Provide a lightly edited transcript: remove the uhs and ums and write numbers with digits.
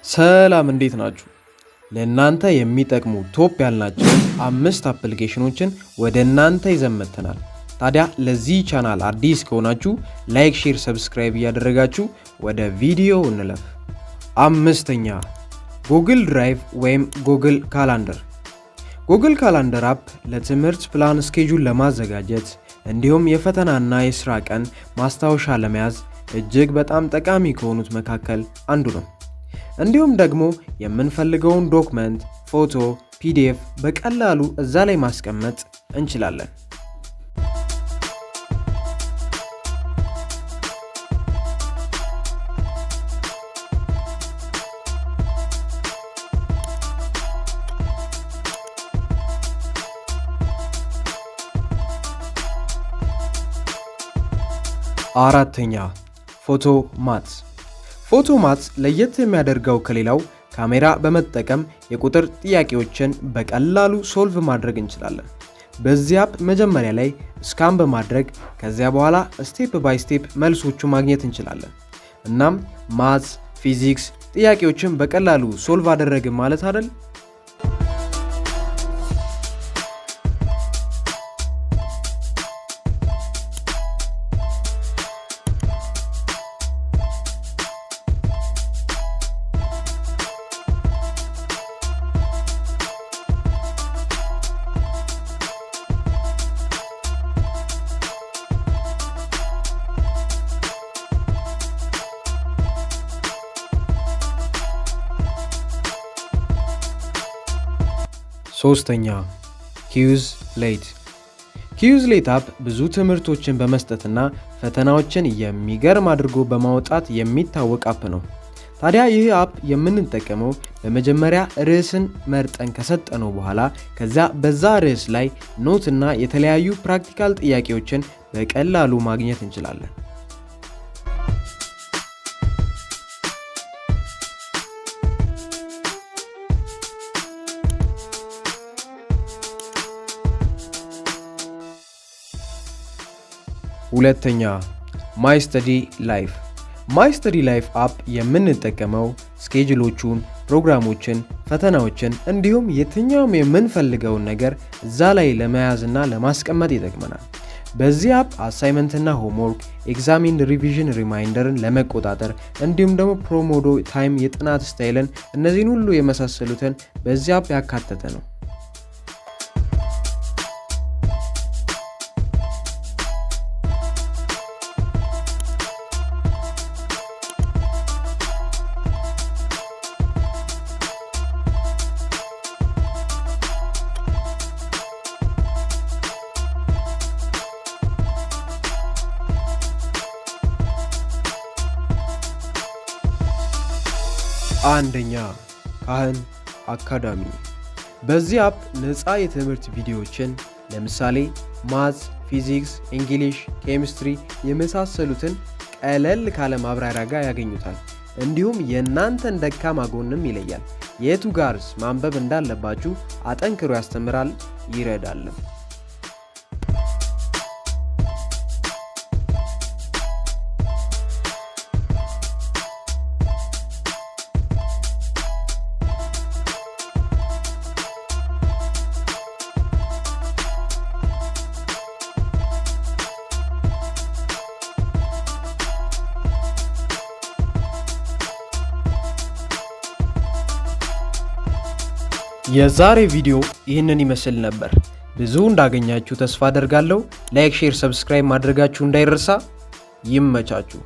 ሰላም፣ እንዴት ናችሁ? ለእናንተ የሚጠቅሙ top ያልናቸው አምስት application ኖችን ወደ እናንተ ይዘን መጥተናል። ታዲያ ለዚህ ቻናል አዲስ ከሆናችሁ like፣ share፣ subscribe እያደረጋችሁ ወደ ቪዲዮ እንለፍ። አምስተኛ፣ Google Drive ወይም Google Calendar። Google Calendar app ለትምህርት plan፣ schedule ለማዘጋጀት እንዲሁም የፈተናና የስራ ቀን ማስታወሻ ለመያዝ እጅግ በጣም ጠቃሚ ከሆኑት መካከል አንዱ ነው። እንዲሁም ደግሞ የምንፈልገውን document፣ ፎቶ፣ PDF በቀላሉ እዛ ላይ ማስቀመጥ እንችላለን። አራተኛ፣ Photomath። Photomath ለየት የሚያደርገው ከሌላው ካሜራ በመጠቀም የቁጥር ጥያቄዎችን በቀላሉ solve ማድረግ እንችላለን። በዚህ app መጀመሪያ ላይ scan በማድረግ ከዚያ በኋላ step by step መልሶቹ ማግኘት እንችላለን። እናም maths፣ ፊዚክስ ጥያቄዎችን በቀላሉ solve አደረግን ማለት አይደል? ሶስተኛ፣ Quizlet። Quizlet app ብዙ ትምህርቶችን በመስጠትና ፈተናዎችን የሚገርም አድርጎ በማውጣት የሚታወቅ app ነው። ታዲያ ይህ app የምንጠቀመው በመጀመሪያ ርዕስን መርጠን ከሰጠነው በኋላ ከዚያ በዛ ርዕስ ላይ note እና የተለያዩ practical ጥያቄዎችን በቀላሉ ማግኘት እንችላለን። ሁለተኛ፣ My Study Life። My Study Life app የምንጠቀመው schedule ኦቹን፣ ፕሮግራሞችን፣ ፈተናዎችን እንዲሁም የትኛውም የምንፈልገውን ነገር እዛ ላይ ለመያዝና ለማስቀመጥ ይጠቅመናል። በዚህ app assignment ና homework፣ exam and revision reminder ን ለመቆጣጠር እንዲሁም ደግሞ Pomodoro time የጥናት style ን እነዚህን ሁሉ የመሳሰሉትን በዚህ app ያካተተ ነው። አንደኛ፣ Khan Academy። በዚህ app ነፃ የትምህርት ቪዲዮዎችን ለምሳሌ maths፣ ፊዚክስ፣ English፣ ኬሚስትሪ የመሳሰሉትን ቀለል ካለ ማብራሪያ ጋር ያገኙታል። እንዲሁም የእናንተን ደካማ ጎንም ይለያል። የቱ ጋርስ ማንበብ እንዳለባችሁ አጠንክሮ ያስተምራል፣ ይረዳልም። የዛሬ ቪዲዮ ይህንን ይመስል ነበር። ብዙ እንዳገኛችሁ ተስፋ አደርጋለሁ። Like፣ share፣ subscribe ማድረጋችሁ እንዳይረሳ። ይመቻችሁ።